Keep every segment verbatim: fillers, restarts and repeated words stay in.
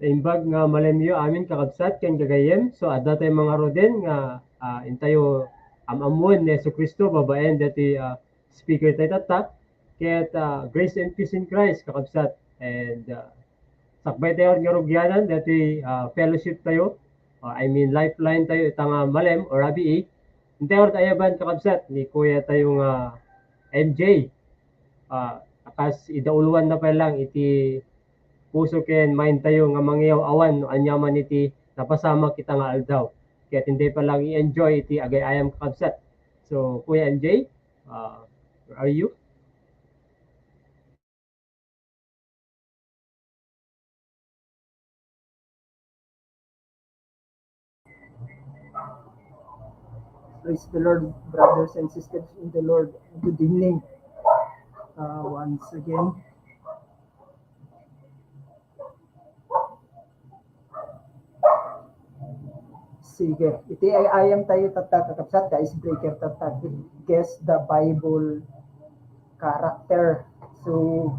Naimbag nga malemyo amin, kakabsat, ken gagayyem. So, adda tay mangaruden nga, ah, intayo am-ammoen ni Jesu-Cristo babaen dati, ah, speaker tayo tatta. Ket, ah, grace and peace in Christ, kakabsat. And, ah, sakbay tayo nga rugianan dati, ah, fellowship tayo. Ah, I mean, lifeline tayo ita nga malem o rabii. Intayo ayaban, kakabsat, ni Kuya tayo nga M J. Ah, kas idauloan na pay lang iti puso ken mind tayo nga mangiyaw-awan no ania man iti napasamak ita nga aldaw. Ket intayo pay lang i-enjoy iti agay-ayam, kakabsat. So, Kuya M J, ah, where are you? Praise the Lord, brothers and sisters in the Lord. Good evening. Uh, once again. Sige. Iti ay-ayam tayo tatta, kakabsat, ka icebreaker tatta. Guess the Bible character. So,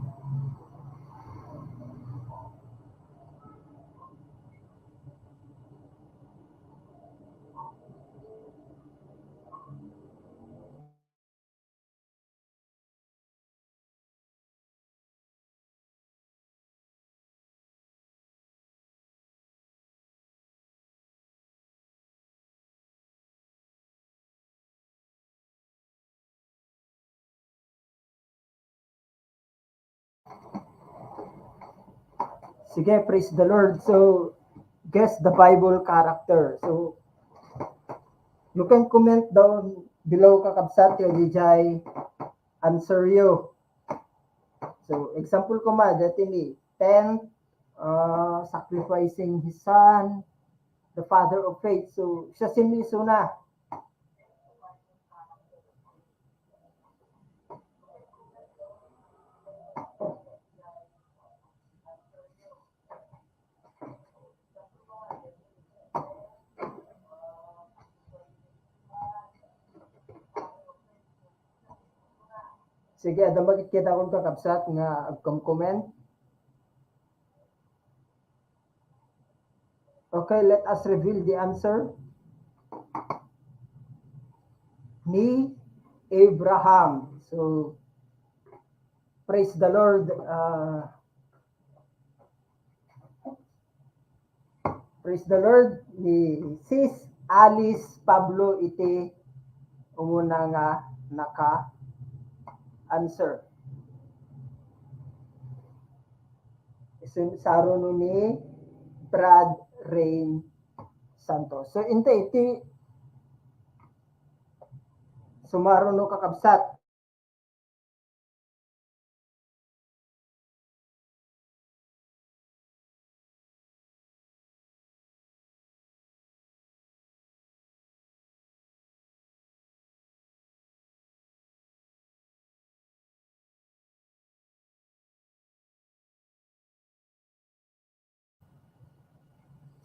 Sige, praise the Lord. So, guess the Bible character. So, you can comment down below, kakabsat, ti dijay answer yo. So, example ko ma, dati ni tenth, uh, sacrificing his son, the father of faith. So, siasino isuna? Sige, adda makitkitakon, kakabsat, nga agkom-comment. Okay, let us reveal the answer. Ni Abraham. So, praise the Lord. Uh, praise the Lord. Ni Sis Alice Pablo iti umuna nga naka-answer. Isun-, saruno ni Brad Rain Santos. So, inta iti sumaruno, kakabsat.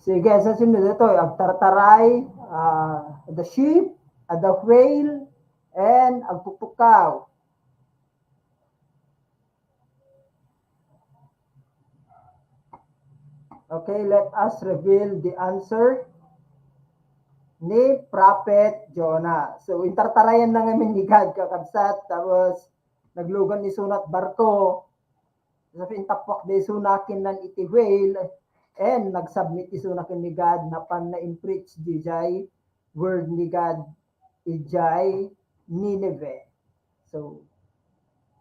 Sige, sa sunod ito, agtartaray, ah, the sheep, ah, the whale, and agpukpukaw. Okay, let us reveal the answer ni Prophet Jonah. So, intartarayan na ngamin ni God, kakabsat, tapos naglugan ni sunat barko. Sa intappuak da isuna kinnan iti whale, and nagsubmit isuna ken ni God, napan na-impreach dijay word ni God idiay Nineveh. So,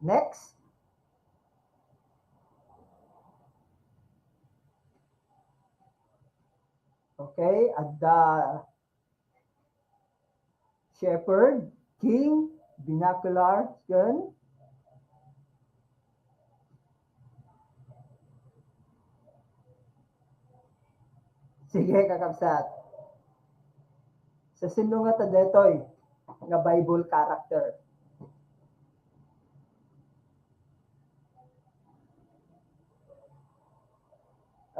next. Okay, adda shepherd, king, binocular, ken Sige, kakabsat. Sa sino nga ta detoy nga Bible character?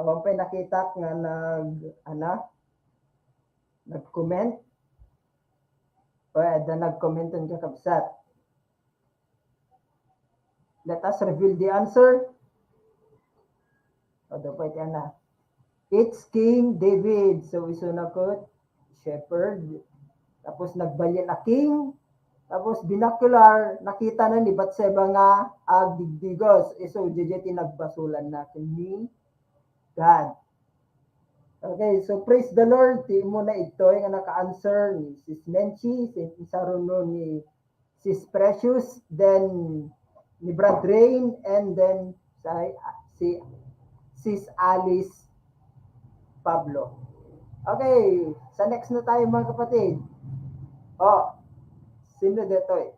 Awan pay nakitak nga nag-, ana, nag-comment. O, adda nag-comment, kakabsat. Let us reveal the answer. O, dapat yan na. It's King David. So, isuna ket shepherd. Tapos, nagbalin a king. Tapos, binocular, nakita na ni Bathsheba nga agdigdigos. So, diay ti nagbasolanna ken ni God. Okay, so praise the Lord. Ti immuna ditoy nga naka-answer ni Sis Menchi, si, isaruno ni Sis Precious, then ni Brad Rain, and then si, si Sis Alice Pablo. Okay, sa next na tayo, mga kapatid. Oh, sino ditoy?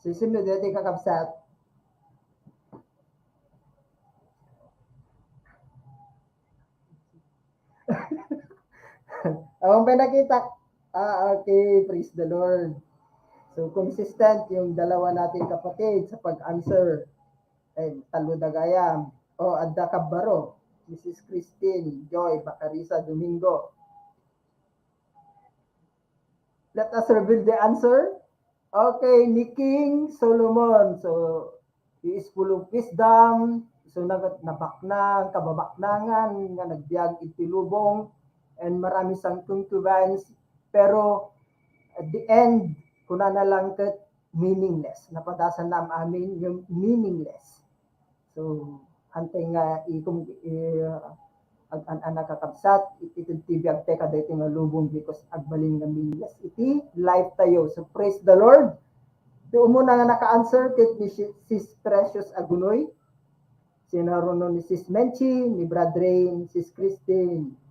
Susunod, iti kakabsat. Awan pay nakita. Ah, okay. Praise the Lord. So, consistent yung dalawa nating kapatid sa pag-answer. Eh, talo da gayam. O, adda kabbaro. Missus Christine, Joy, Bacarisa, Domingo. Let us reveal the answer. Okay, ni King Solomon. So, he is full of wisdom. So, nag-, nabaknang, kababaknangan nga nagbiag iti lubong, and marami sang concubines. Pero, at the end, kunana lang ket meaningless. Napadasan na amin yung meaningless. So, antay nga ikum-, i-, ag-, an-, an-, nakakabsat, it-, itid ti biagte kadaytoy nga lubong because agbalin nga meaningless iti life tayo. So, praise the Lord. Ti umuna nga naka-answer ket ni si-, Sis Precious Agunoy, sinaruno ni Sis Menchi, ni Brad Rain, Sis Christine.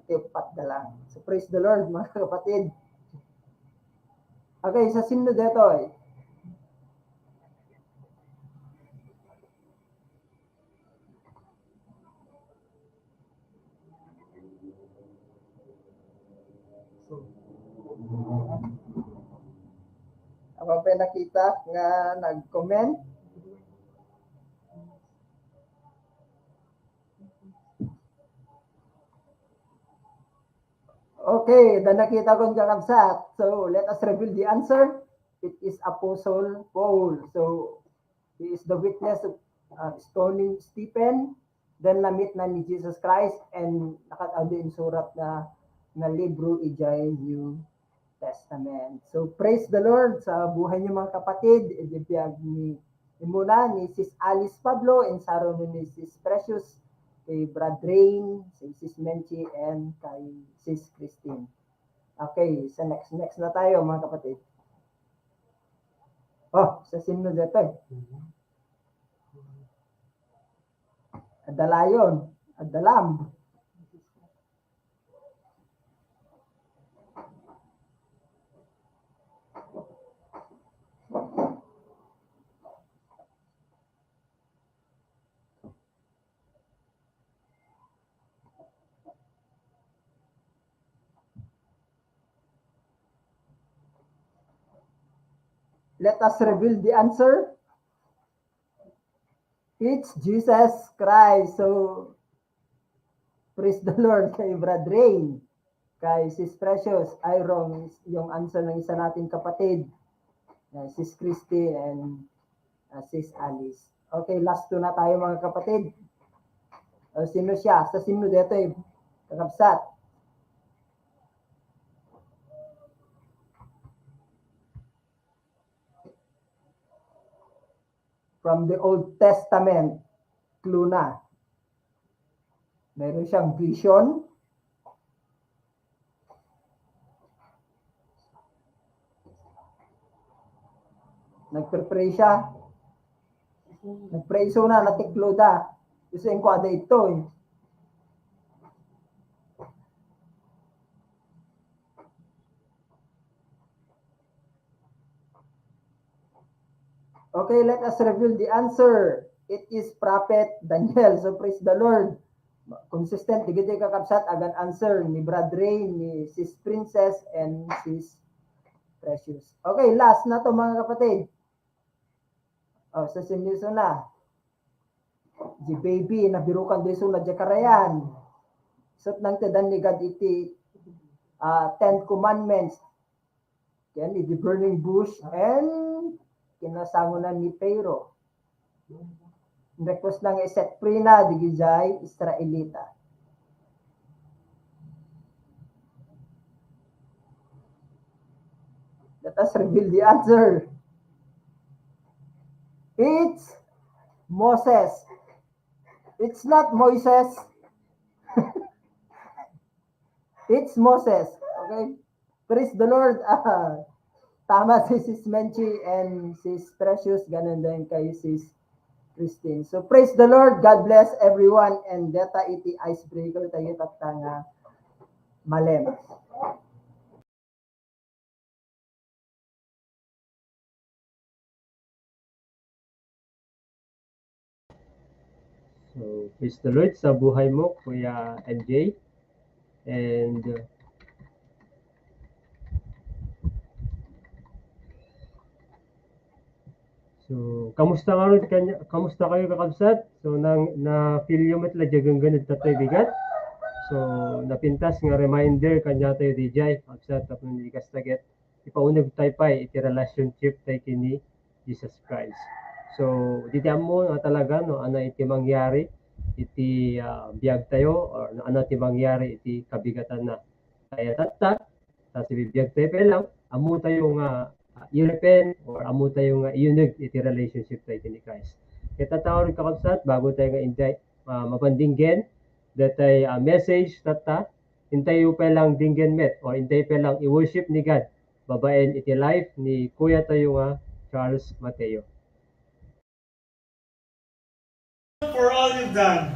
Okay, upat da lang. So, praise the Lord, mga kapatid. Okay, sa sino detoy? Awan pay nakita nga nag-comment. Okay, da nakita kon kakabsat. So, let us reveal the answer. It is Apostle Paul. So, he is the witness of, uh, stoning Stephen. Then, na-meet na ni Jesus Christ and nakat-, adu insurat na, na libro idiay New Testament. So, praise the Lord sa buhay niyo, mga kapatid. Iti biag ni, imuna ni Sis Alice Pablo, insaruno ni Sis Precious, kay Brad Rain, si Sis Menchi, and kay Sis Christine. Okay, sa next, next na tayo, mga kapatid. Oh, sa sino dito eh? Adda lion, adda lamb. Let us reveal the answer. It's Jesus Christ. So, praise the Lord kay Brad Rain, kay Sis Precious. Ay, wrong yung answer ng isa nating kapatid. Uh, Sis Christy and, uh, Sis Alice. Okay, last two na tayo, mga kapatid. Uh, sino siya? Sa sino dito eh? Kakabsat. From the Old Testament, clue na. Meron siyang vision. Nagpre-pray siya. Nagpray isuna, natiklo da. Kasi ang kwada ito eh. Okay, let us reveal the answer. It is Prophet Daniel. So, praise the Lord. Consistent, digiti kakabsat, agan answer ni Brad Ray, ni Sis Princess, and Sis Precious. Okay, last na to, mga kapatid. Oh, sa sindiso na. Di baby, nabirukan da isu na diay karayan. Ket nangtedan ni God iti, ah, Ten Commandments. Ken iti burning bush and kinasangonan ni Pharaoh. Request na nga i-set free na diay Israelita. Let us reveal the answer. It's Moses. It's not Moises. It's Moses. Okay? Praise the Lord. Ah, tama si Sis Menchi and Sis Precious, ganun din kay Sis Christine. So, praise the Lord. God bless everyone. And deta iti icebreaker tayo tatta nga malem. So, praise the Lord sa buhay mo, Kuya M J. And, uh, so, kamusta nga rin kanya, kamusta kayo, kakabsat? So, nang, na-feel yo met la diay gangganad tatta nga bigat? So, napintas nga reminder kaniatayo diay, kakabsat, tapno di kasta ket ipauneg tayo pay iti relationship tayo ken ni Jesus Christ. So, dita ammo nga talaga, no, ania iti mangyari iti, ah, biag tayo, or ania iti mangyari iti kabigatanna. Kaya tatta, ta sibibiag tayo pay lang, ammo tayo nga, ah, i-repent or ammo tayo nga iuneg iti relationship tayo ken ni Christ. Kaya tatta, kakabsat, bago tayo nga inday, ah, mapan dinggen, detay, ah, message tatta, intayo pay lang dinggen met, or intayo pay lang i-worship ni God babaen iti life ni Kuya tayo nga Charles Mateo. For all you've done.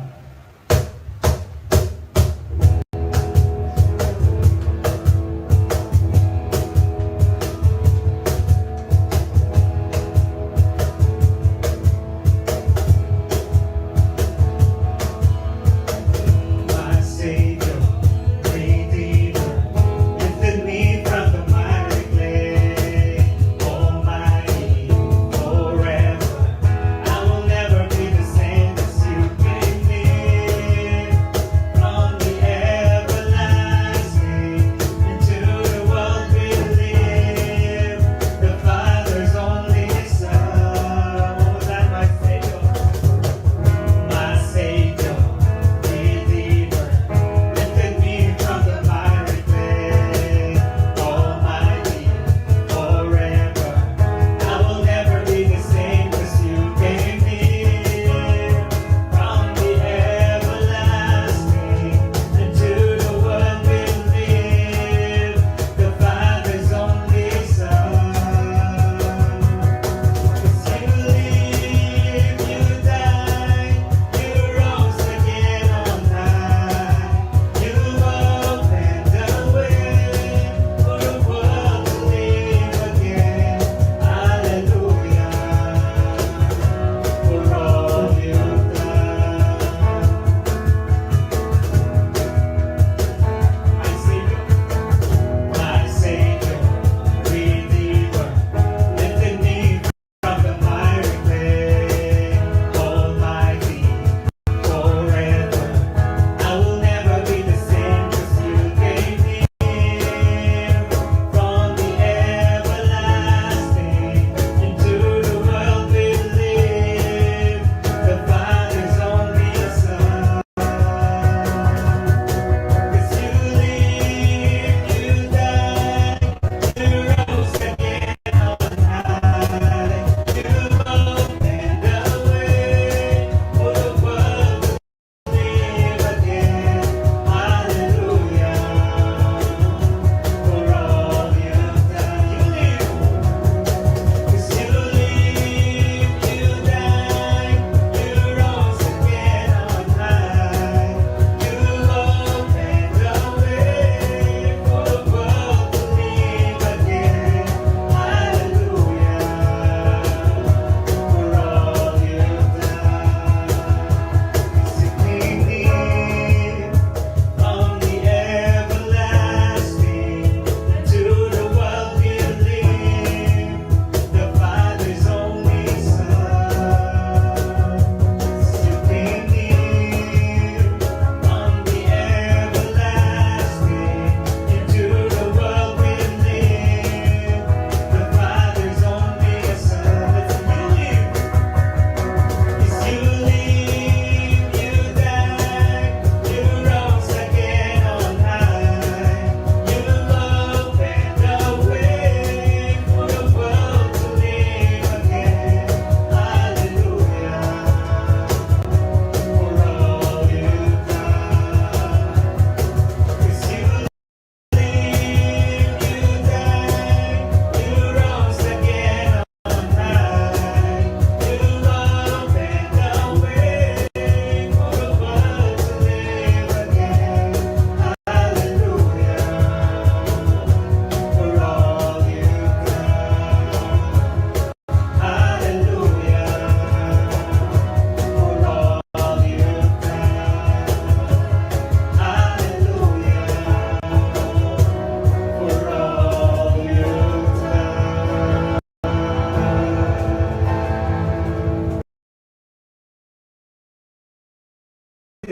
My Savior, Redeemer, lifted me from the miry clay. Almighty, forever, I will never be the same as you made me.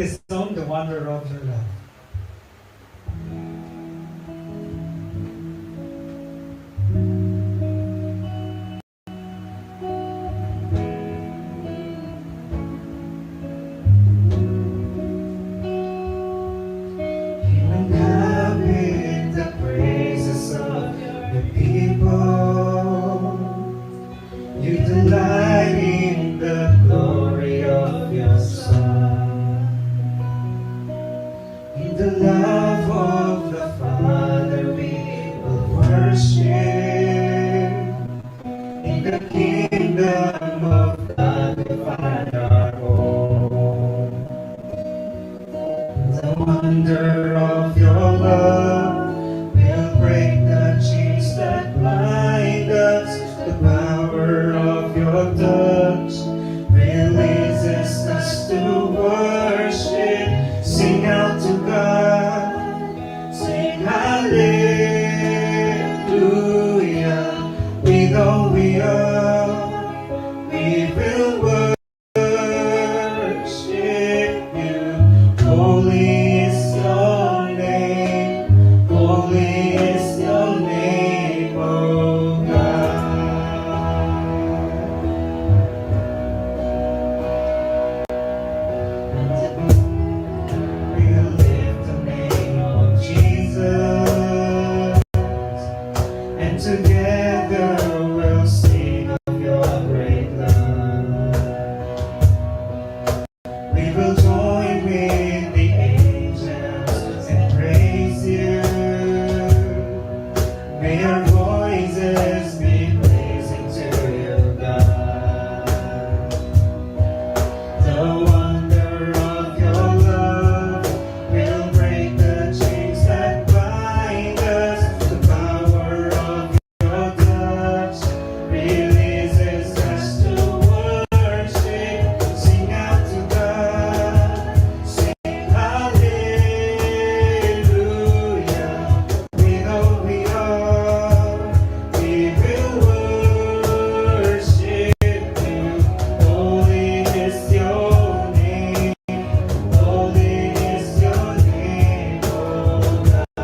This song, The Wonder of Your Love. He will inhabit the praises of your people. You delight in the glory of your Son. In the love of the Father we will worship. In the kingdom of God we find our hope. The wonder of your love will break the chains that bind us. The power of your touch releases us to worship. Sing out to God, sing hallelujah. We know we are, we will worship you. Holy is your name. Holy is your name, O God. We'll lift the name of Jesus, and together we'll sing of your great love. We will join with the angels and praise you. May our voices be pleasing to you, God. The wonder of your love will break the chains that bind us. The power of your touch releases us to worship. Sing out to God. Sing hallelujah. We know we are, we will worship you. Holy is your name. Holy is your name, O God.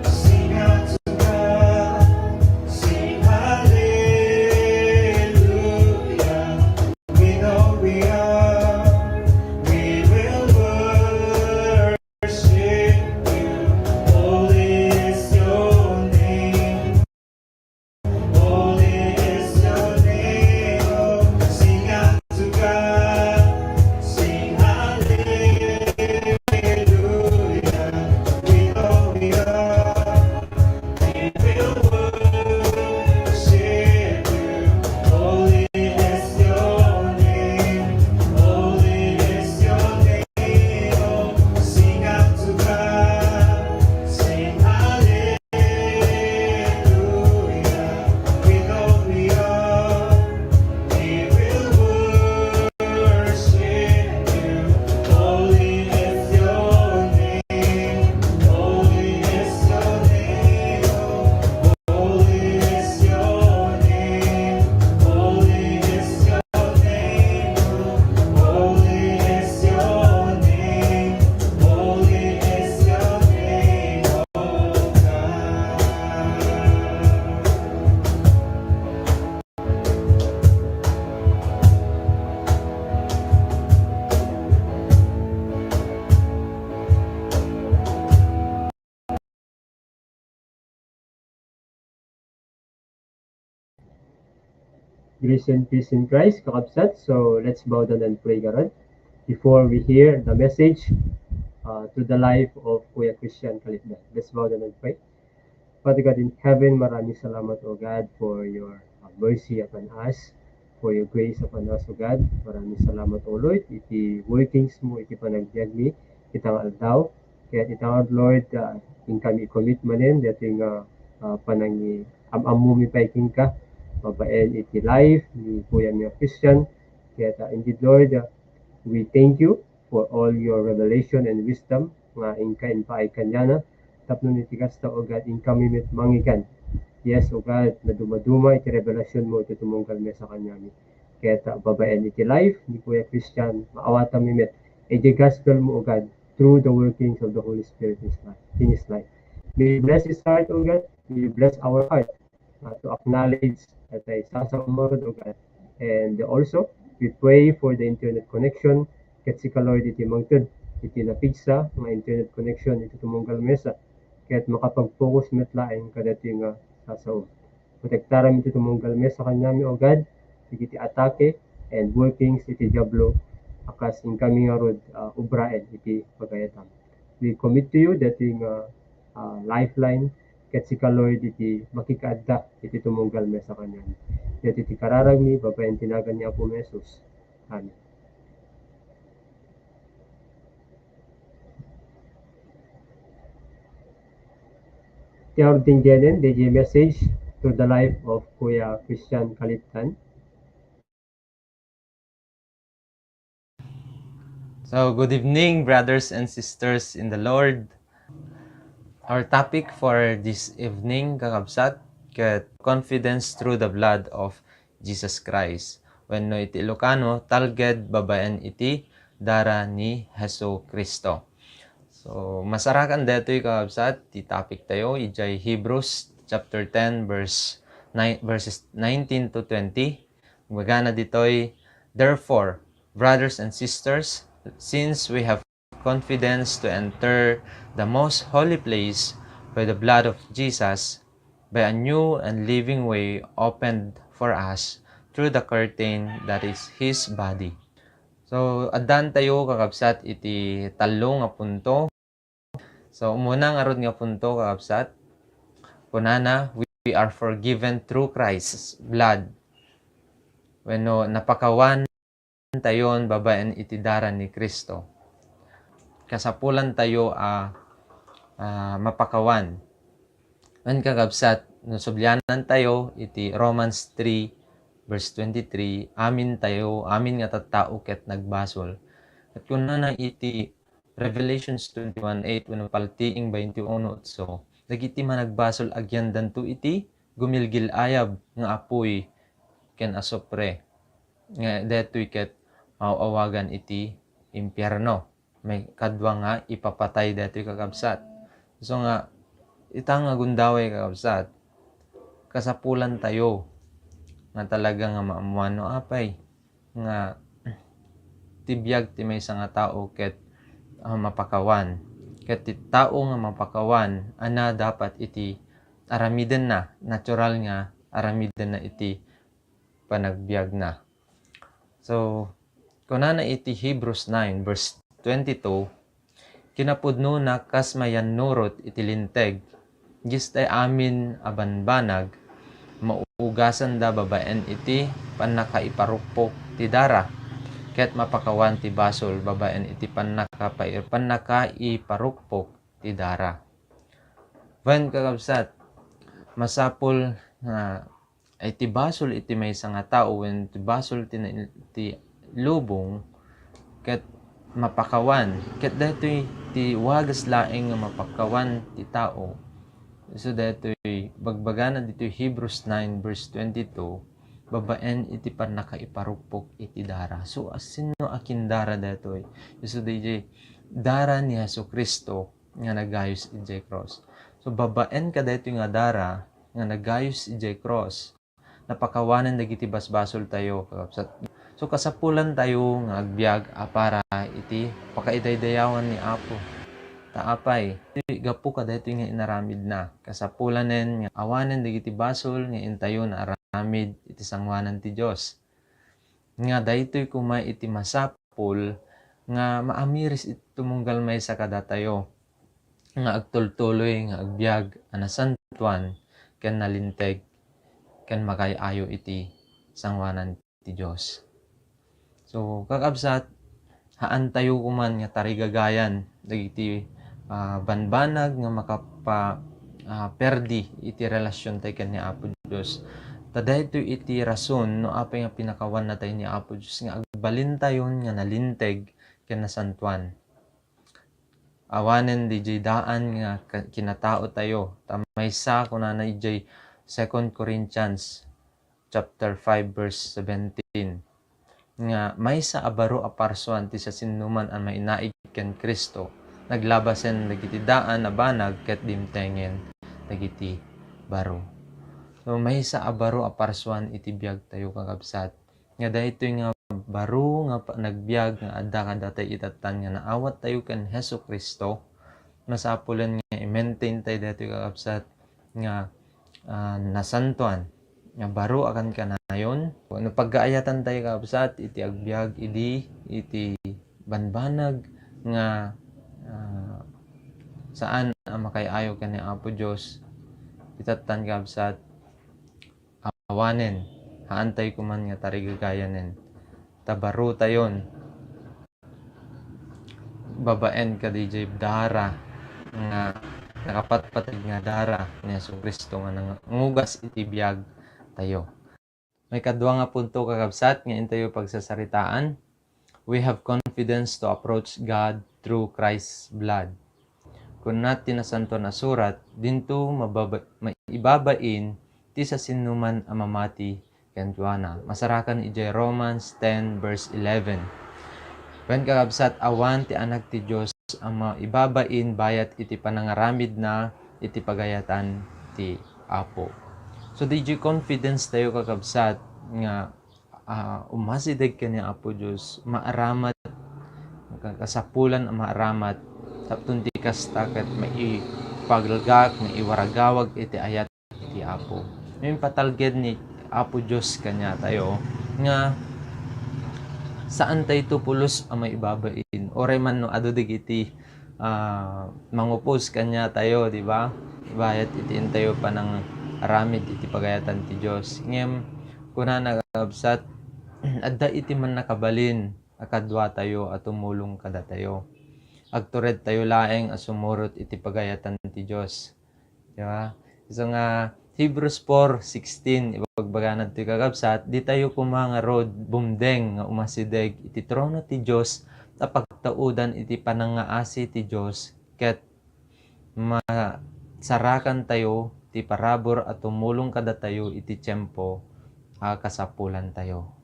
Sing out to God, sing hallelujah. We know we are, we will worship you. Holy is your name. Holy is your name, oh, sing out to God, sing hallelujah. We know we are, we will worship you. Holy is your name, holy is your name, oh, sing out to God, sing hallelujah. Hallelujah. We know we are, we will worship you. Holy is your name. Holy is your name. Holy is your name. Holy is your name. Holy is your name. Holy is your name, oh God. Grace and peace in Christ, kakabsat. So let's bow down and pray, garod, before we hear the message, uh, to the life of Kuya Christian Kalitdan. Let's bow down and pray. Father God in heaven, maraming salamat, O God, for your, uh, mercy upon us, for your grace upon us, O God. Maraming salamat, O Lord, iti workings mo, iti panagbiag mi, ita nga aldaw. Ket ita nga, Lord, ah, inkami i-commit manen daytoy nga, ah, panangi-am-ammomi pay kenka babaen iti life ni Kuya nga Christian. Ket, ah, indeed, Lord, ah, we thank you for all your revelation and wisdom nga inka impaay kaniana, tapno iti kasta, O God, inkami met mangigan. Yes, O God, nadumaduma iti revelasionmo iti tumunggal mesa kaniami. Ket, ah, babaen iti life ni Kuya Christian, maawatanmi met iti gospelmo, O God, through the workings of the Holy Spirit in his life, in his life. May you bless his heart, O God. May you bless our heart, uh, to acknowledge that ay sasaom, O God. And also, we pray for the internet connection. Ket sika, Lord, iti mangted iti napigsa nga internet connection iti tumunggal mesa. Ket makapag-focus met laeng kadaytoy nga sasaom. Protektaram iti tumunggal mesa kaniami, O God, dagiti atake and workings iti Diablo a kas inkami ngarud, ah, ubraen iti pagayatam. We commit to you daytoy nga, ah, lifeline, ket sika, Lord, iti makikaadda iti tumunggal mesa kaniami. Daytoy ti kararagmi babaen ti nagan ni Apo Jesus. Amen. Ti aruding daytoy, daytoy message to the life of Kuya Christian Kalittan. So, good evening, brothers and sisters in the Lord. Our topic for this evening, kakabsat, ket confidence through the blood of Jesus Christ. Wenno iti Ilocano, talged babaen iti dara ni Jesu Cristo. So, masarakan daytoy, kakabsat, ti topic tayo, idiay Hebrews chapter ten, verse nine, verses nineteen to twenty. Magana ditoy, "Therefore, brothers and sisters, since we have confidence to enter the most holy place by the blood of Jesus, by a new and living way opened for us through the curtain that is his body." So, addan tayo, kakabsat, iti tallo nga punto. So, umuna ngarud nga punto, kakabsat, kunana, "We are forgiven through Christ's blood." Wenno, napakawan tayon babaen iti dara ni Cristo. Kasapulan tayo a, a mapakawan. Wen, kakabsat, no sublianan tayo iti Romans three, verse twenty-three, amin tayo, amin nga tattao ket nagbasol. Ket kunana iti Revelations twenty-one eight wenno Paltiing twenty-one otso, dagiti managbasol agyandanto iti gumilgil-ayab nga apuy ken asupre, nga daytoy ket aw-awagan iti impierno. Maikadua nga ipapatay daytoy, kakabsat. So nga, ita nga gundaway, kakabsat, kasapulan tayo nga talaga nga maammuan no apay nga ti biag ti maysa nga tao ket, ah, mapakawan. Ket ti tao nga mapakawan, ania dapat iti aramidenna, natural nga aramidenna iti panagbiagna. So, kunana iti Hebrews nine verse twenty-two, "Kinapudnona, kas mayannurot iti Linteg, dayta amin a banbanag, maugasanda babaen iti pannakaiparukpok ti dara, ket mapakawan ti basol babaen iti pannakapai-, pannakaiparukpok ti dara." Wen, kakabsat, masapul nga ay ti basol iti maysa nga tao wen ti basol ti na-, ti lubong ket mapakawan. Ket daytoy ti wagas laeng nga mapakawan ti tao. So daytoy bagbagana ditoy Hebrews nine verse twenty-two, babaen iti pannakaiparukpok iti dara. So, a, sinno a kin dara daytoy? Isu daytoy dara ni Jesu-Cristo nga nagayus idiay krus. So, babaen kadaytoy nga dara nga nagayus idiay krus, napakawanen dagiti basbasoltayo, kakabsat. So, kasapulantayo nga agbiag a para iti pakaidaydayawan ni Apo. Ta apay, gapu kadaytoy nga inaramidna, kasapulanen nga awanen dagiti basol nga intayo naaramid iti sangoanan ti Dios. Nga daytoy koma iti masapul nga maamiris iti tumunggal maysa kadatayo nga agtultuloy nga agbiag a nasantoan ken nalinteg ken makaay-ayo iti sangoanan ti Dios. So, kakabsat, haantayo koman nga tarigagayan dagiti, ah, banbanag nga makapa-, ah, perdi iti relasiontay ken ni Apo Dios. Ta daytoy iti rason no apay nga pinakawan natay ni Apo Dios nga agbalintayon nga nalinteg ken nasantoan. awanen diay daan nga ka-, kinataotayo. Ta maysa, kunana idiay Second Corinthians chapter five, verse seventeen, nga maysa a baro a parsuan ti siasinoman a mainaig ken Cristo, naglabasen dagiti daan a banag ket dimtengen dagiti baro. So, maysa a baro a parsuan iti biagtayo, kakabsat, nga daytoy nga baro nga panagbiag nga adda kadatayo itattan nga naawattayo ken Jesu-Cristo, masapulen nga i-maintain tayo daytoy, kakabsat, nga, ah, nasantoan, nga baro a kankanayon. No paggaayatan tayo, kakabsat, iti agbiag idi iti banbanag nga, ah, saan a makaay-ayo ken ni Apo Dios, itattan, kakabsat, awanen, haantayo koman nga tarigagayanen. Ta barotayon babaen kadiay dara nga nakapatpateg nga dara ni Jesu-Cristo nga nangugas iti biagtayo. Maikadua nga punto, kakabsat, nga intayo pagsasaritaan, we have confidence to approach God through Christ's blood. Kuna ti Nasantoan a Surat, dinto mababa-, maibabain ti siasinoman a mamati kenkuana. Masarakan idiay Romans ten verse eleven. Wen, kakabsat, awan ti Anak ti Dios a maibabain bayat iti panangaramidna iti pagayatan ti Apo. So, diay confidence tayo, kakabsat, nga, ah, umasideg ken ni Apo Dios, maaramat, ka-, kasapulan a maaramat, tapno ti kasta ket maipagalgak, maiwaragawag iti ayat ti Apo. Impatalged ni Apo Dios kaniatayo nga saan tayo pulos a maibabain. Uray man no adu dagiti, ah, mangupos kaniatayo, di ba? Bayat iti intayo panangaramid iti pagayatan ti Dios. Ngem, kunana, kakabsat, adda iti mannakabalin a kaduatayo a tumulong kadatayo. Agturedtayo laeng a sumurot iti pagayatan ti Dios. Di ba? Isu nga Hebreos four sixteen, ibagbagana ditoy, kakabsat, ditayo koma ngarud bumdeng nga umasideg iti trono ti Dios a pagtaudan iti panangaasi ti Dios, ket masarakantayo ti parabur a tumulong kadatayo iti tiempo a kasapulantayo.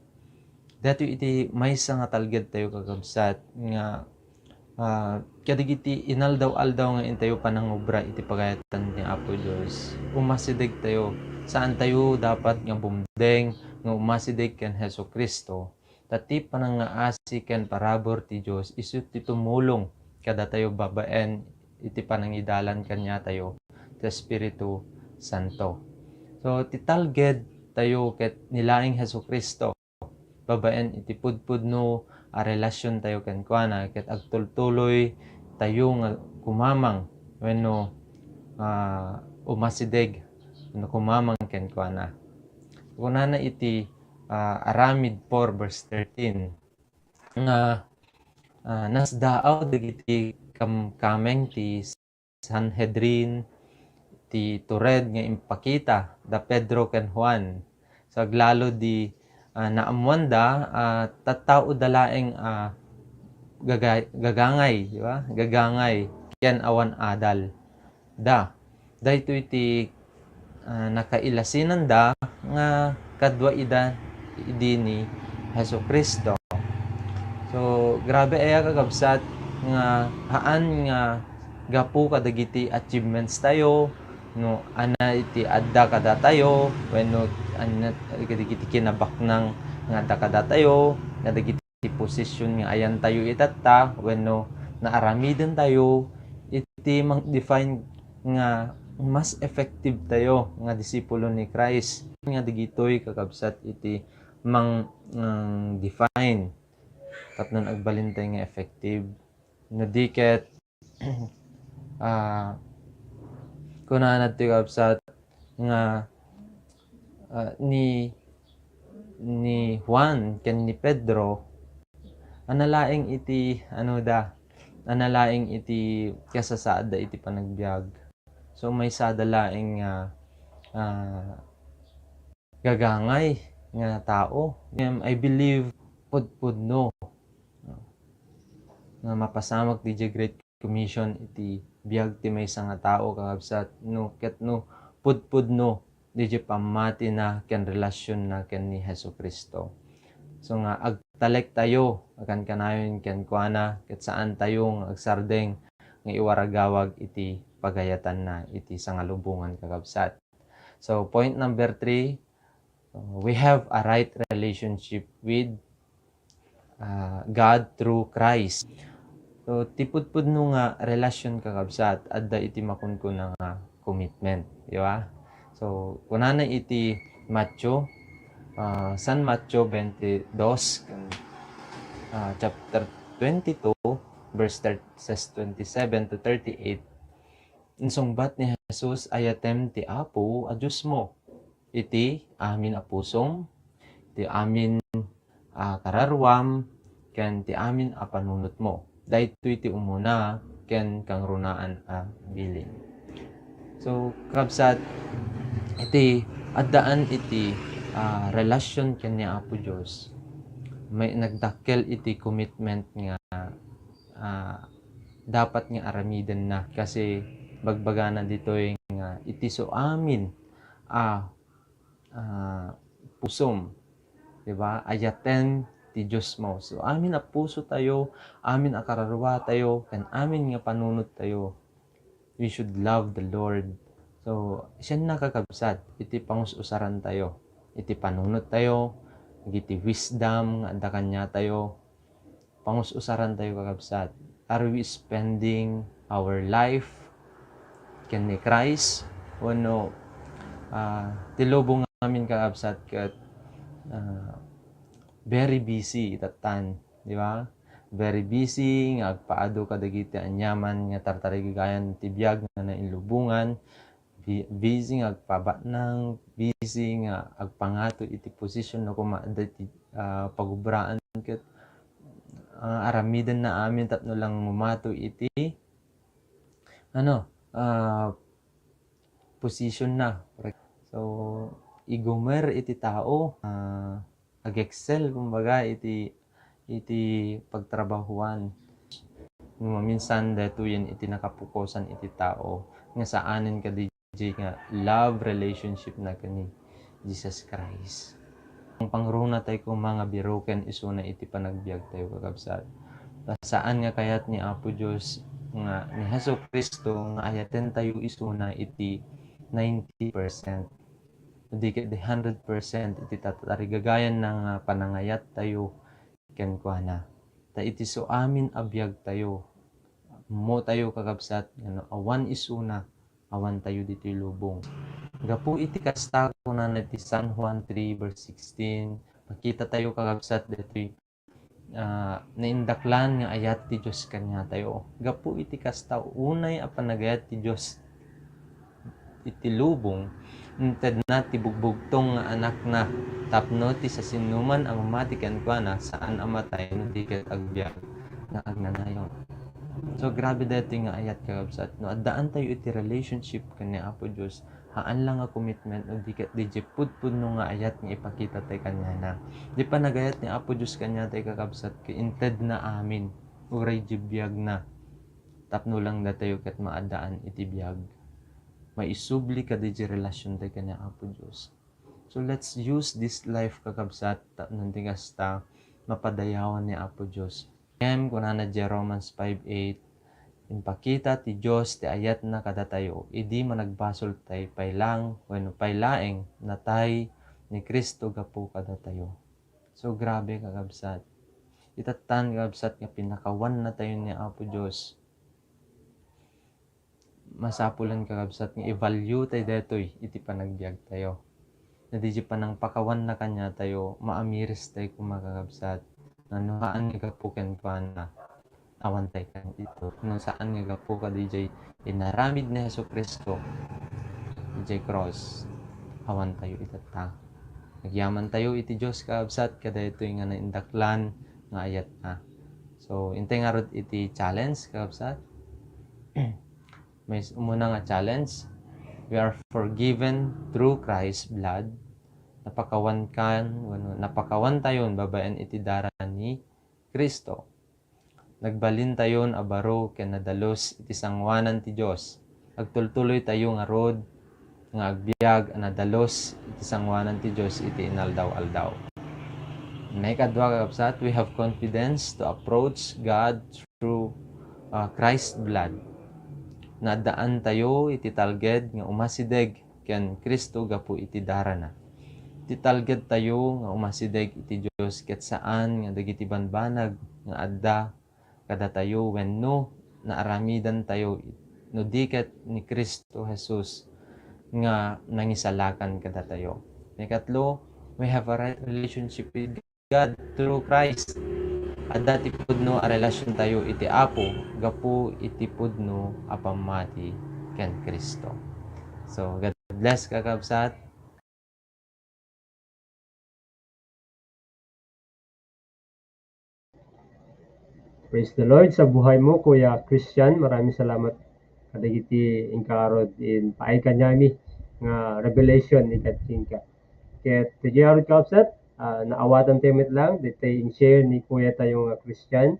Daytoy iti maysa nga talgedtayo, kakabsat, nga, ah, kadagiti inaldaw-aldaw nga intayo panangubra iti pagayatan ni Apo Dios, umasidegtayo. Saantayo dapat nga bumdeng nga umasideg ken Jesu-Cristo, ta ti panangaasi ken parabur ti Dios isu ti tumulong kadatayo babaen iti panangidalan kaniatayo ti Espiritu Santo. So, ti talgedtayo ket ni laeng Jesu-Cristo. Babaen iti pudpudno a relasiontayo kenkuana, ket agtultuloytayo nga kumamang wenno, ah, umasideg wenno kumamang kenkuana. Kunana iti, ah, Aramid four verse thirteen nga, ah, nasdaaw dagiti kamkameng ti Sanhedrin, ti tured nga impakita da Pedro ken Juan. So, aglalo di, ah, naammoanda, ah, tattaoda laeng, ah, gaga-, gagangay, di ba? Gagangay, ken awan adal da. Daytoy ti, ah, nakailasinanda nga kadua ida idi ni Jesu-Cristo. So, grabe aya, kakabsat, nga haan nga gapu kadagiti achievements tayo, no, ania iti adda kadatayo, wenno ania kadagiti kinabaknang nga adda kadatayo, kadagiti posisyon nga ayantayo itatta, wenno naaramidentayo, iti mang-define nga mas effective tayo nga disipulo ni Christ. Nga dagitoy, kakabsat, iti mang-, mang-define tapno agbalintay nga effective. No di ket, ah, kunana ti kabsat nga, ah, ni, ni Juan ken ni Pedro, ania laeng iti, ano da, ania laeng iti kasasaadda iti panagbiag. So, maysada laeng nga, ah, gagangay nga tao. Ngem, I believe, pudpudno nga mapasamak ti Great commission iti biag ti maysa nga tao, kakabsat, no, ket no pudpudno diay pammatina ken relasionna ken ni Jesu-Cristo. So nga agtalektayo, agkankanayon kenkuana, ket saantayo nga agsardeng nga iwaragawag iti pagayatanna iti sangalubongan, kakabsat. So, point number three, uh, we have a right relationship with, uh, God through Christ. So, ti pudpudno nga relasyon, kakabsat, adda iti makunkuna nga commitment, di ba? So, kunana iti Mateo, uh, San Mateo twenty-two, uh, chapter twenty-two, verse thirty, says twenty-seven to thirty-eight, insungbat ni Jesus, "Ayatem ti Apo a Diosmo iti amin a pusom, iti amin a kararuam, ken ti amin a panunotmo." Daytoy ti umuna ken kangrunaan a bilin. So, kakabsat, iti addaan iti, ah, relasyon ken ni Apo Dios, may nagdakkel iti commitment nga, ah, dapat nga aramidenna. Kasi bagbagana ditoy nga iti so amin a, ah, pusom, di ba? Ayaten ti Diosmo. So, amin a pusotayo, amin a kararuatayo, ken amin nga panunottayo, we should love the Lord. So, sianna, kakabsat, iti pangus-usarantayo, iti panunottayo, iti wisdom nga adda kaniatayo, pangus-usarantayo, kakabsat. Are we spending our life ken ni Christ? Wenno, ah, ti lubong amin, kakabsat, ket, ah, very busy itatan, di ba? Very busy nga agpaadu kadagiti aniaman nga tartarigagayan ti biag nga nailubongan, bi-, busy nga agpabatnang, busy nga agpangato iti posisyon no koma adda iti, ah, pagubraan ket, ah, aramidenna amin tapno lang umato iti, ano, ah, positionna. So, igumer iti tao, ah, ag-excel, kumbaga, iti, iti pagtrabahuan. No maminsan, daytoyen iti nakapukosan iti tao nga saanen kadi nga love relationship na ken ni Jesus Christ. Pangruna tayo koma nga biroken isuna iti panagbiag tayo, kakabsat. Ta saan nga kayat ni Apo Dios nga ni Jesu-Cristo nga ayaten tayo isuna iti ninety percent. Di ket di hundred percent iti tatarigagayan na nga panangayat tayo kenkuana. Ta iti so amin a biag tayo, ammo tayo, kakabsat, nga no awan isuna, awan tayo ditoy lubong. Gapu iti kasta, kunana iti San Juan three verse sixteen, makita tayo, kakabsat, ditoy, ah, naindaklan nga ayat ti Dios kaniatayo. Gapu iti kasta, unay a panagayat ti Dios iti lubong, intedna ti bugbugtong nga Anakna tapno ti sasinoman a mamati kenkuana, saan a matay no di ket agbiag nga agnanayon. So, grabe daytoy nga ayat, kakabsat. No addaan tayo iti relationship ken ni Apo Dios, haan lang nga commitment no di ket di pudpudno nga ayat nga ipakita tayo kaniana. Di panagayat ni Apo Dios kaniatayo, kakabsat, ket intedna amin, uray di biagna, tapno lang datayo ket maaddaan iti biag. Maisubli kadi di relasyontayo ken ni Apo Dios. So, let's use this life, kakabsat, tapno ti kasta, mapadayawan ni Apo Dios. Ngem, kunana di Romans five eight, impakita ti Dios ti ayatna kadatayo, idi managbasol tay pay lang, wenno pay laeng, natay ni Cristo gapu kadatayo. So, grabe, kakabsat. Itatan, kakabsat, nga pinakawanna tayo ni Apo Dios. Masapulan, kakabsat, nga i-value tayo daytoy iti panagbiag tayo. Na di panangpakawanna kaniatayo, maamiris tayo koma, kakabsat, nga no haan nga gapu kenkuana, awan tayo ken ito. No saan nga gapu kadi jay inaramid ni Jesu-Cristo, jay cross, awan tayo itatta. Agyaman tayo iti Dios, kakabsat, kadaytoy nga naindaklan nga ayatna. So, intay ngarud iti challenge, kakabsat. May umuna nga challenge. We are forgiven through Christ's blood. Napakawan kan, wenno, napakawan tayon babaen iti dara ni Cristo. nagbalintayon a baro ken nadalus iti sangoanan ti Dios. Agtultuloytayo ngarud nga agbiag a nadalus iti sangoanan ti Dios iti inaldaw-aldaw. Maikadua, kakabsat, we have confidence to approach God through, uh, Christ's blood. Naaddaantayo iti talged nga umasideg ken Cristo gapu iti darana. Iti talgedtayo nga umasideg iti Dios ket saan nga dagiti banbanag nga adda kadatayo wenno naaramidantayo no di ket ni Cristo Jesus nga nangisalakan kadatayo. Ikatlo, we have a right relationship with God through Christ. Adda ti pudno a relasiontayo iti Apo gapu iti pudno a pammati ken Cristo. So, God bless, kakabsat. Praise the Lord. Sa buhay mo, Kuya Christian, maraming salamat kadagiti inkarod in paay kaniami nga revelation ni Gatchingka. Ket, ti Gerald Kapsat, ah, naawatan tayo met lang, ditoy in-share ni Kuya tayo nga Christian.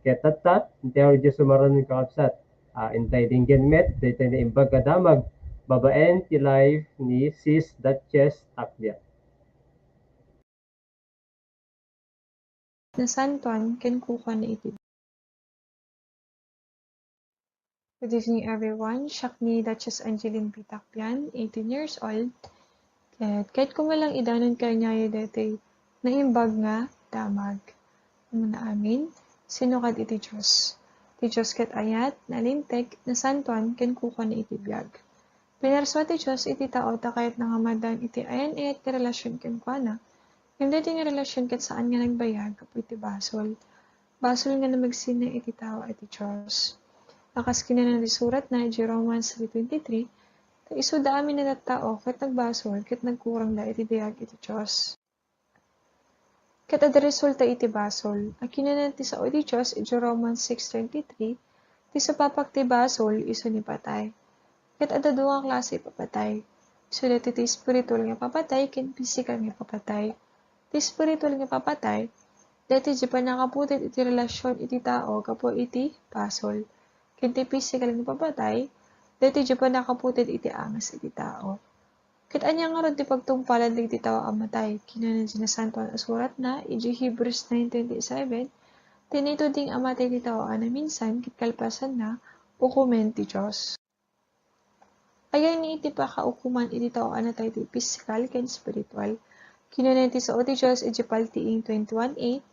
Ket tatta, intay Dios sumaran ni Kapsat. Ah, intay dinggen met, ditoy naimbag nga damag, babaen ti live ni Sis Duchess Takdia. Nasantoan ken kukuana iti. Good evening, everyone. Siak ni Duchess Angeline P. Takpian, eighteen years old. Ket, ket koma lang idanon kaniayo daytoy naimbag nga damag. Umuna amin, sino kad iti Dios? Ti Dios ket ayat, nalinteg, nasantoan, ken kukuana iti biag. Pinarsua ti Dios iti tao ta kayatna nga maaddaan iti ayan-ayat nga relasion kenkuana. Ngem daytoy nga relasion ket saan nga nagbayag gapu iti basol. Basol nga namagsinna iti tao iti Dios. A kas kinuna ti suratna iti Romans three twenty-three, ta isuda amin a tattao ket nagbasol ket nagkurangda iti dayag iti Dios. Ket adda resulta iti basol. A kinuna ti sao iti Dios iti Romans six twenty-three, ti supapak ti basol isu ni patay. Ket adda dua nga klase ipapatay. Isu daytoy ti espiritual nga ipapatay ken pisikal nga ipapatay. Ti espiritual nga ipapatay, daytoy ti pannakaputed iti relasion iti tao gapu iti basol. Ken ti pisikal nga ipapatay, daytoy ti pannakaputed iti angas iti tao. Ket ania ngarud ti pagtungpalan dagiti tao a matay? Kinuna ti Nasantoan a Suratna, iti Hebrews nine twenty-seven, "Ti naituding a matay ti tao a naminsan ket kalpasanna, ukumen ti Dios." Ania ni iti pakaukoman iti tao a natay ti pisikal ken espiritual? Kinuna ti sao ti Dios iti Paltiing twenty-one eight,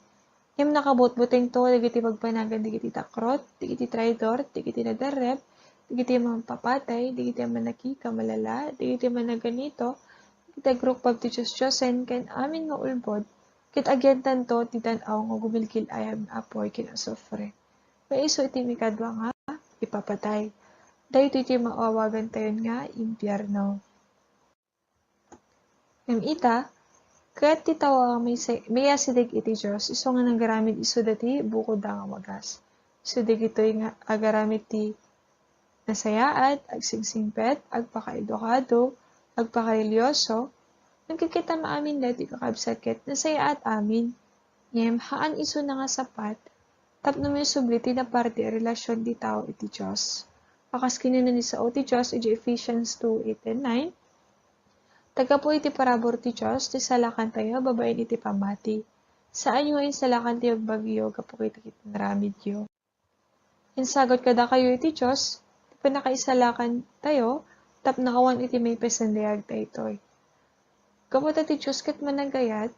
Ngem nakabutbutengto dagiti pagpanagan dagiti takrot, dagiti traidor, dagiti nadarrep, dagiti mangpapatay, dagiti mannakikamalala, dagiti managanito, dagiti agrukbab ti diosdiosen, ken amin nga ulbod, ket agyantanto ti dan-aw nga gumilgil-ayab nga apuy ken asufre. Maisu iti mikadua nga ipapatay. Daytoy ti maawagantayon nga impierno. Ngem ita, kayat ti tao a maysa-, mayasideg iti Dios, isu nga nagaramid isu daytoy bukodda nga wagas. Isu dagitoy nga agaramid ti nasayaat, agsingsingpet, agpakaedukado, agpakarelihioso. Nagkikita maamin daytoy, kakabsat, ket nasayaat amin. Ngem haan isuna nga sapat tapno maisubli ti naparte a relasion ti tao iti Dios. A kas kinuna ni sao ti Dios iti Ephesians two eight and nine, "Ta gapu iti parabur ti Dios, ti salakantayo babaen iti pammati. Saanyo nga insalakan ti bagbagyo gapu iti kinaramidyo." Insagut kadakayo iti Dios ti pannakaisalakantayo tapno awan iti maipaisindayag daytoy. Gapu ta ti Dios ket managayat,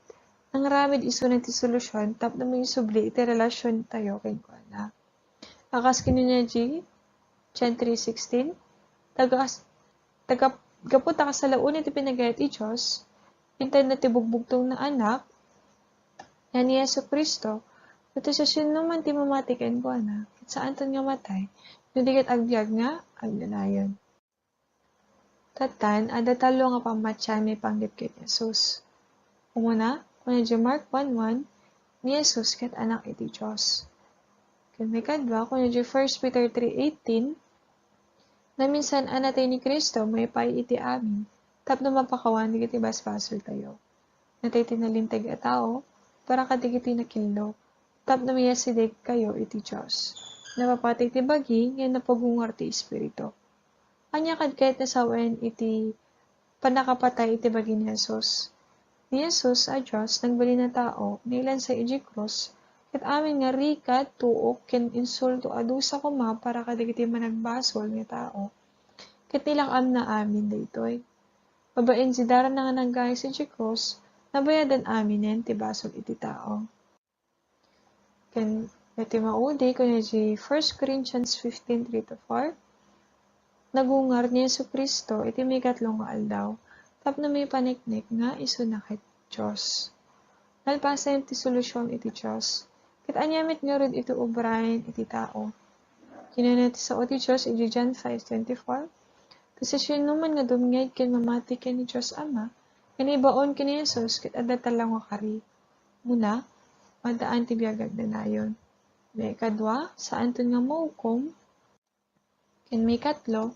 nangaramid isuna ti solusion tapno maisubli iti relasiontayo kenkuana. A kas kinuna ni John three sixteen, taga-, taga-, gapu ta kasalaen ti panagayat ti Dios, intedna ti bugbugtong nga Anak, nga ni Jesu-Cristo, no ti siasinoman ti mamati kenkuana, ket saanton nga matay, no di ket agbiag nga agnanayon. Tattan, adda tallo nga pammatian maipanggep ken Jesus. Umuna, kuna idiay Mark one one, ni Jesus ket Anak iti Dios. Ken maikadua, kuna idiay First Peter three eighteen, naminsan a natay ni Cristo maipaay iti amin tapno mapakawan dagiti basbasoltayo. Natay ti nalinteg a tao para kadagiti nakillo. tapno mayasidegkayo iti Dios. Napapateg ti bagi, ngem napagungar ti espiritu. Ania kadi ket nasawen iti pannakapatay iti bagi ni Jesus? Ni Jesus a Dios, nagbalin a tao, nailansa iti krus, ket amin nga rigat, tuok, ken insulto a dusa koma para kadagiti managbasol nga tao. Ket nilak-amna amin daytoy. Babaen iti daranna nga naggays iti krus, nabayadan aminen ti basol iti tao. Ken iti maudi, kuna iti First Corinthians fifteen, three to four, nagungar ni Jesu-Cristo iti maikatlo nga aldaw tapno maipaneknek nga isuna ket Dios. Nalpasen ti solusion iti Dios, ket ania met ngarud iti obraen iti tao? Kinuna ti sao ti Dios iti John five twenty-four, "Ta siasinoman nga dumngeg ken mamati ken ni Dios Ama, nga naibaon ken ni Jesus ket adda talnaw nga kari." Una, maddaan ti biag nga agnanayon. Maikadua, saanton nga maukom. Ken maikatlo,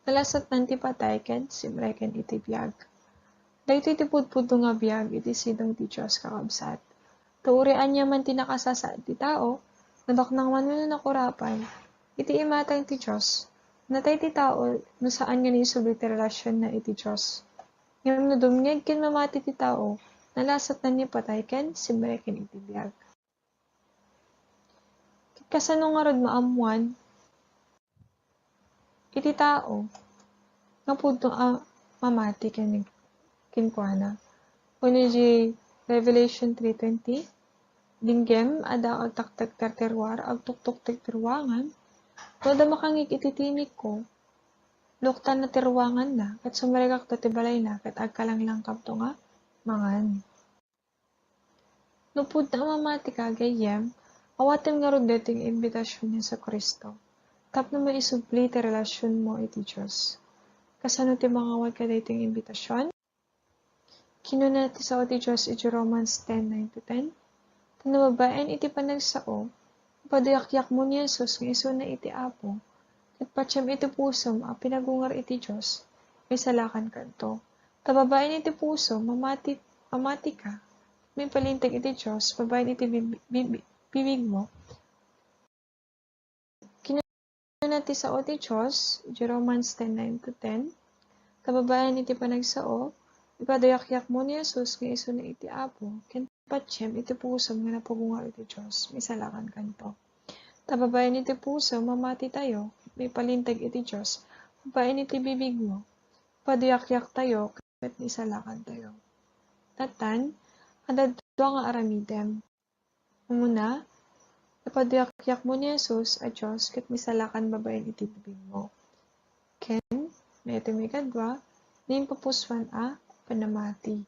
nalasatnan ti patay ken simreken iti biag. Daytoy ti pudpudno nga biag iti sidong ti Dios, kakabsat. Ta uray ania man ti nakasasaad ti tao, nabaknang man wenno nakurapan, iti imatang ti Dios, natay ti tao no saan nga naisubli ti relasionna iti Dios. Ngem no dumngeg ken mamati ti tao, nalasatnan ni patay ken simreken iti biag. Ket kasano ngarud maammuan iti tao nga pudno a mamati ken-, kenkuana? Kuna iti Revelation three twenty, "Dinggem, adda agtaktak ti terruar, agtuktok ti terruangan. No adda makangngeg iti timekko, luktanna ti ruanganna, ket sumrekakto ti balayna, ket agkalanglangkapto nga mangan." No pudno a mamatika, gayyem, awatem ngarud daytoy nga imbitasion ni Jesu-Cristo tapno maisubli ti relasionmo iti Dios. Kasano ti mangawat kadaytoy nga imbitasion? Kinuna ti sao ti Dios iti Romans ten, nine to ten, "Ta no babaen iti panagsao, ipaduyakyakmo ni Jesus nga isuna iti Apo, ket patiem iti pusom a pinagungar iti Dios, maisalakankanto. Ta babaen iti pusom, mamati-, mamatika, maipalinteg iti Dios babaen iti bibi-, bibi-, bibigmo." Kinuna ti sao ti Dios, iti Romans ten, nine to ten, "Ta babaen iti panagsao, ipaduyakyakmo ni Jesus nga isuna iti Apo, ken patiem iti pusom nga napagungar iti Dios, maisalakankanto. Ta babaen iti pusom, mamatitayo, maipalinteg iti Dios, babaen iti bibigmo, ipaduyakyaktayo, ket maisalakantayo." Tattan, adda dua nga aramidem. Umuna, ipaduyakyakmo ni Jesus a Dios ket maisalakan babaen iti bibigmo. Ken, daytoy maikadua, naimpapusuan a panamati.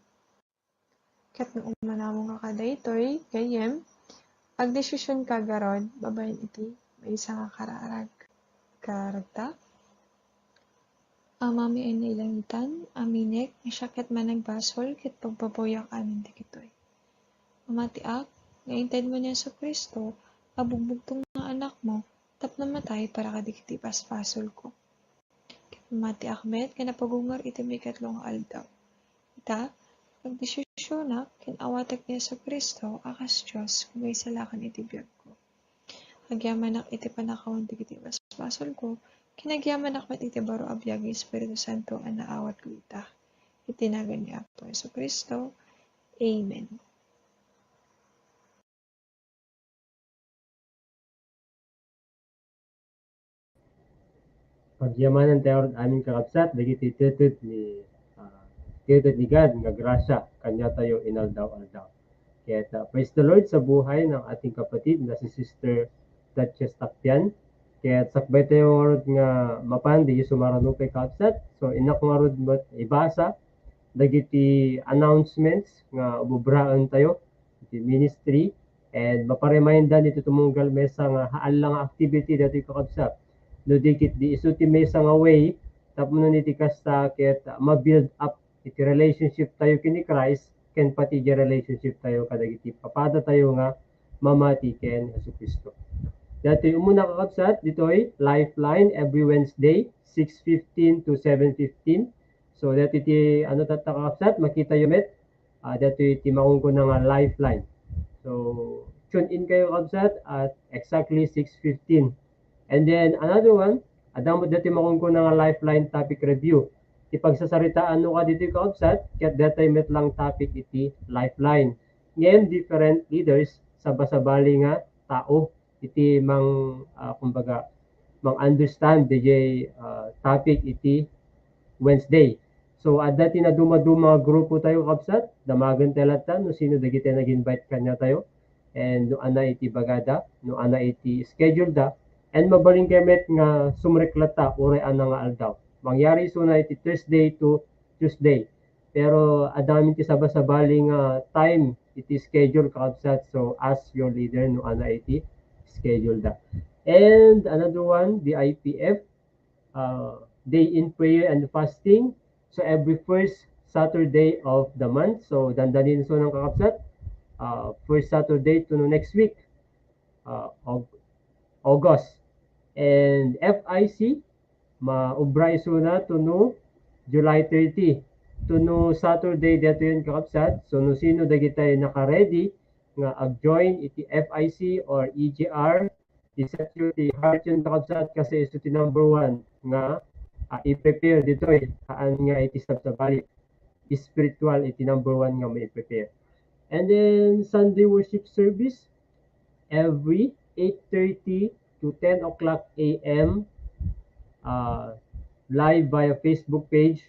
Ket no umanamong ka kadaytoy, gayyem, agdesisionka ngarud babaen iti maysa nga kararag. Kararagta? Amami a nailangitan, aminek nga siak ket managbasol ket pagbabawiak amin dagitoy. Mamatiak nga intedmo ni Jesu-Cristo a bugbugtong nga Anakmo tapno matay para kadagiti basbasolko. Ket mamatiak met nga napagungar iti maikatlo nga aldaw. Ita, agdesisionak ken awatek ni Jesu-Cristo a kas Dios nga maisalakan iti biagko. Agyamanak iti pannakawan dagiti basbasolko, ken agyamanak met iti baro a biag nga Espiritu Santo a naawatko ita. Iti nagan ni Apo Jesu-Cristo. Amen. Pagyamanan tayo amin, kakabsat, dagiti teted ni, ah, teted ni God nga grasya kaniatayo inaldaw-aldaw. Ket, ah, praise the Lord sa buhay ng ating kapatid na si Sister Duchess Takpian. Ket sakbay tayo ngarud nga mapan, di sumaranupay, kakabsat. So, innak ngarud met ibasa dagiti announcements nga ububraen tayo iti ministry. And maparemindan iti tumunggal maysa nga haan la nga activity daytoy, kakabsat. No di ket di isu ti maysa nga way tapno iti kasta ket, ah, ma-build up iti relationship tayo ken ni Christ ken pati iti relationship tayo kadagiti papada tayo nga mamati ken Jesu-Cristo. Daytoy umuna, kakabsat, ditoy Lifeline every Wednesday, six fifteen to seven fifteen. So, daytoy ti, ano, tatta, kakabsat, makitayo met, ah, daytoy ti makunkuna nga Lifeline. So, tune in kayo, kabsat, at exactly six fifteen. And then, another one, adda met dati makunkuna nga Lifeline topic review. Ti pagsasaritaan no kaditoy, kabsat, ket daytoy met lang topic iti Lifeline. Ngem different leaders, sabasabali nga tao iti mang, ah, kumbaga, mang-understand dijay, ah, topic iti Wednesday. So, adda ti nadumaduma nga grupo tayo, kabsat, damagen tayo latta no sino dagiti nag-invite kanya tayo. And no ana iti bagada, no ana iti schedule da. And mabalin kayo met nga sumrek latta, uray ana nga aldaw. Mangyari isuna iti Thursday to Tuesday. Pero adda amin ti sabasabali nga time iti schedule, kakabsat. So, ask your leader no ana iti schedule da. And another one, the I P F, uh, day in prayer and fasting. So, every first Saturday of the month. So, dandanin so ng kakabsat, uh, first Saturday to no next week, uh, Aug-, August. And F I C, maubra isuna to no July thirty. To no Saturday daytoy, kakabsat. So, no sino dagitay naka-ready nga ag-join iti F I C or E G R, i-set yo ti heart yon, kakabsat, kasi isu ti number one nga, ah, i-prepare ditoy, haan nga iti sabsabali. Spiritual iti number one nga mai-prepare. And then, Sunday worship service, every eight thirty to ten o'clock A M, uh, live via Facebook page,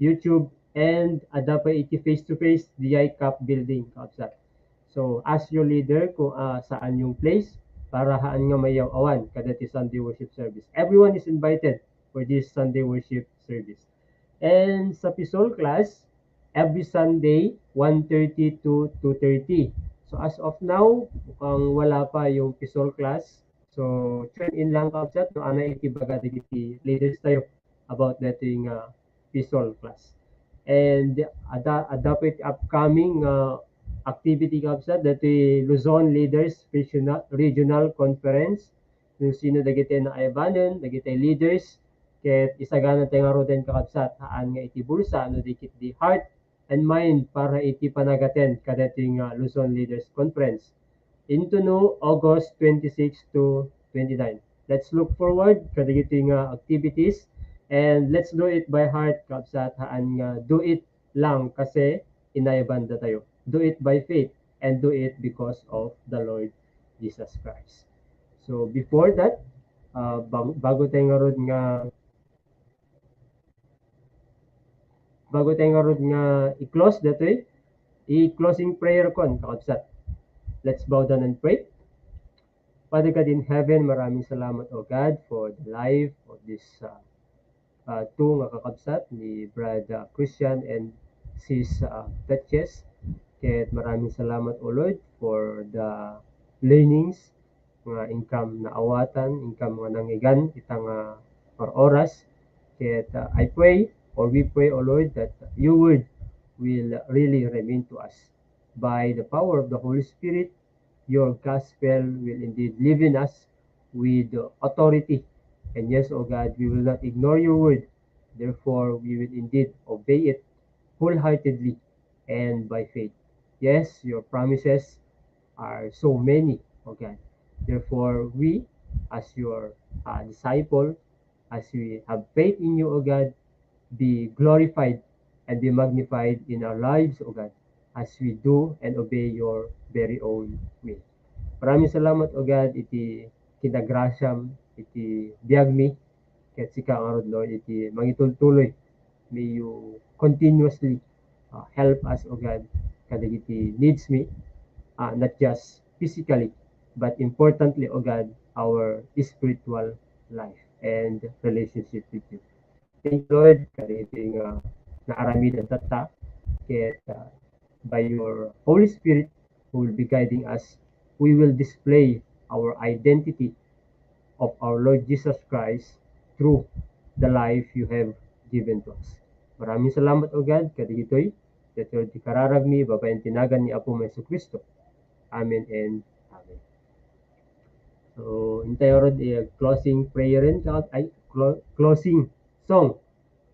YouTube, and adda pay iti face-to-face, diay CAP building, kabsat. So, ask your leader kung, ah, saan yung place para haan nga mayaw-awan kadati Sunday worship service. Everyone is invited for this Sunday worship service. And sa P SOL class, every Sunday, one thirty to two thirty. So, as of now, mukhang wala pa yung P SOL class. So, tune in lang, kabsat, no, ana iti baga dagiti leaders tayo about daytoy nga P SOL class. And adda, adda pay iti upcoming, uh, activity, kabsat, daytoy Luzon Leaders Regional, Regional Conference. No sino dagiti naayabanen, dagiti leaders, ket isagana tayo ngaruden, kakabsat, haan nga iti bulsa, no di ket di heart and mind para iti panagaten kadaytoy nga Luzon Leaders Conference. Into no August twenty-six to twenty-nine. Let's look forward kadagitoy nga activities, and let's do it by heart, kabsat, haan nga do it lang kasi inayaban datayo. Do it by faith and do it because of the Lord Jesus Christ. So before that, uh, bag-, bago tayo ngarud nga, bago tayo ngarud nga i-close datoy, i-closing prayer kon, kakabsat. Let's bow down and pray. Father God in heaven, maraming salamat, O God, for the life of this, uh, uh, two nga kakabsat ni Brad, uh, Christian and Sis, uh, Betches. Ket maraming salamat, O Lord, for the learnings nga inkam naawatan, inkam nga nangngegan ita nga or-oras. Ket, uh, I pray, or we pray, O Lord, that your word will really remain to us by the power of the Holy Spirit. Your gospel will indeed live in us with authority. And yes, O God, we will not ignore your word. Therefore, we will indeed obey it wholeheartedly and by faith. Yes, your promises are so many, O God. Therefore, we, as your, uh, disciple, as we have faith in you, O God, be glorified and be magnified in our lives, O God, as we do and obey your very own will. Maraming salamat, O God, iti kinagrasiam iti biagmi, ket sika ngarud, Lord, iti mangitultuloy. May you continuously, uh, help us, O God, kadagiti needs mi, uh, not just physically, but importantly, O God, our spiritual life and relationship with you. Thank you, Lord, kadagiti nga naaramidan tatta, ket, uh, by your Holy Spirit who will be guiding us, we will display our identity of our Lord Jesus Christ through the life you have given to us. Maraming salamat, O God, kadagitoy, daytoy ti kararagmi, babaen ti nagan ni Apo Jesu Cristo. Amen and amen. So, intayo rod, eh, closing prayer rin, ka-, ay, clo-, closing song.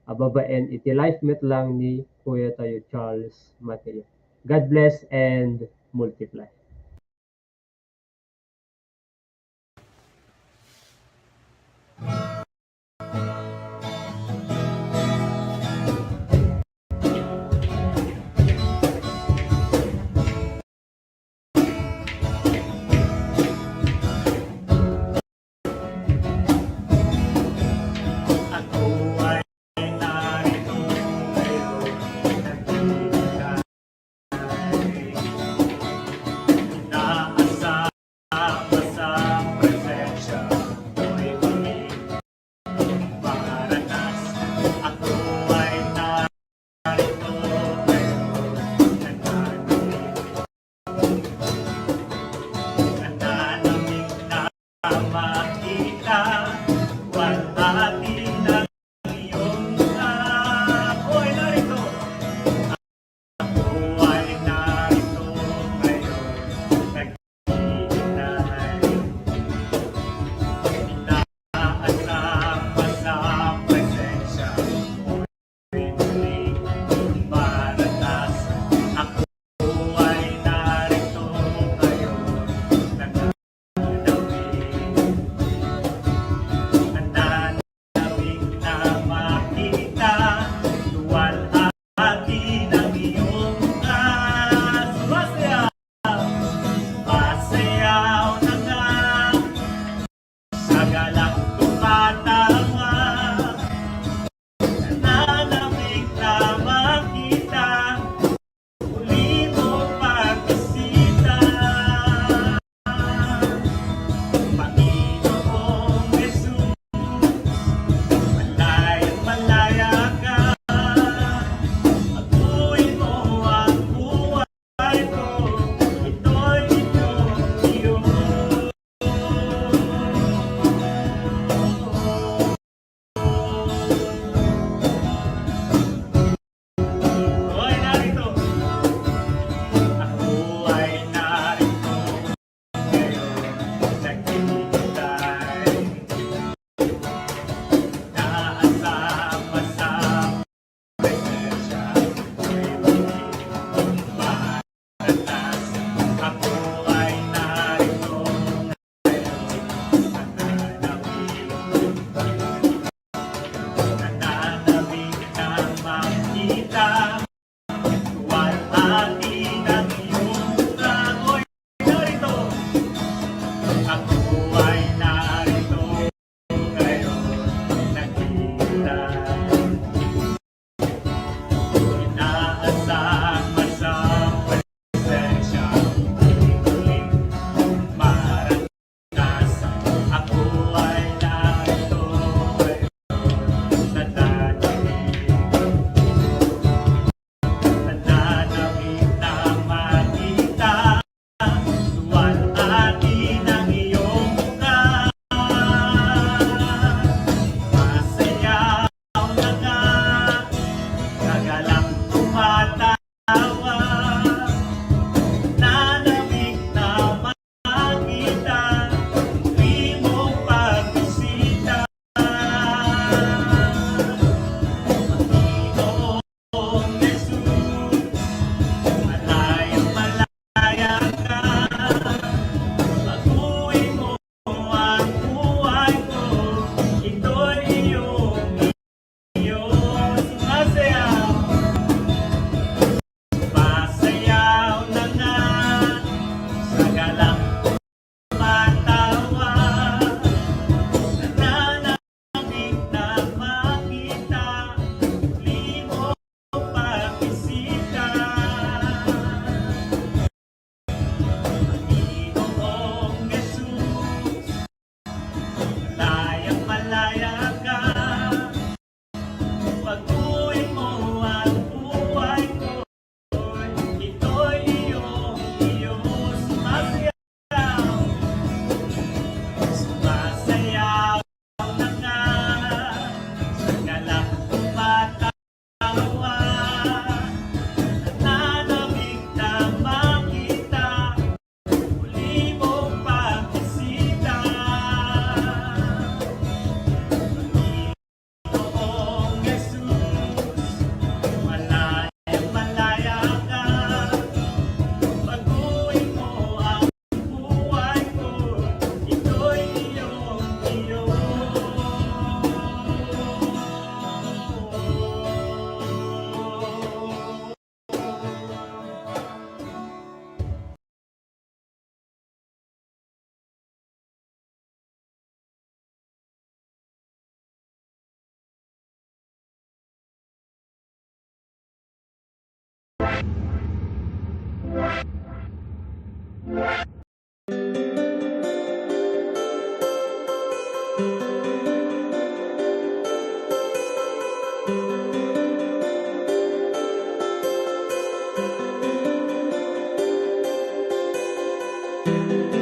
A babaen iti life met lang ni Kuya tayo, Charles Mateo. God bless and multiply. Tuan a ti nang iyong kahoy narito. Ako ay narito ngayon nakita. Inaasam-asam presensya, uling-uling marag Ako ay narito ngayon, nananabik. Nananabik na makita, tuan a ti nang iyong mukha. Masayaw na nga, kagalak tumatawa. Nananabik na makita, di mo pagbisita. Panginoong Jesus, malayang malaya ka. Baguhin mo ang buhay ko. Ito'y iyong Diyos, masayaw. Masayaw na nga, sagalang tumatawa. Nananabik na makita, di mo pagbisita. Panginoong Jesus, malayang malaya ka. Baguhin mo ang buhay ko. Ito'y iyong, iyong sumasayaw. Sumasayaw na nga. Sagalang tumatawa. Nananabik na makita. Muli mong pagbisita. Panginoong Jesus, malayang malaya ka. Baguhin mo ang buhay ko. Ito'y iyong, iyong.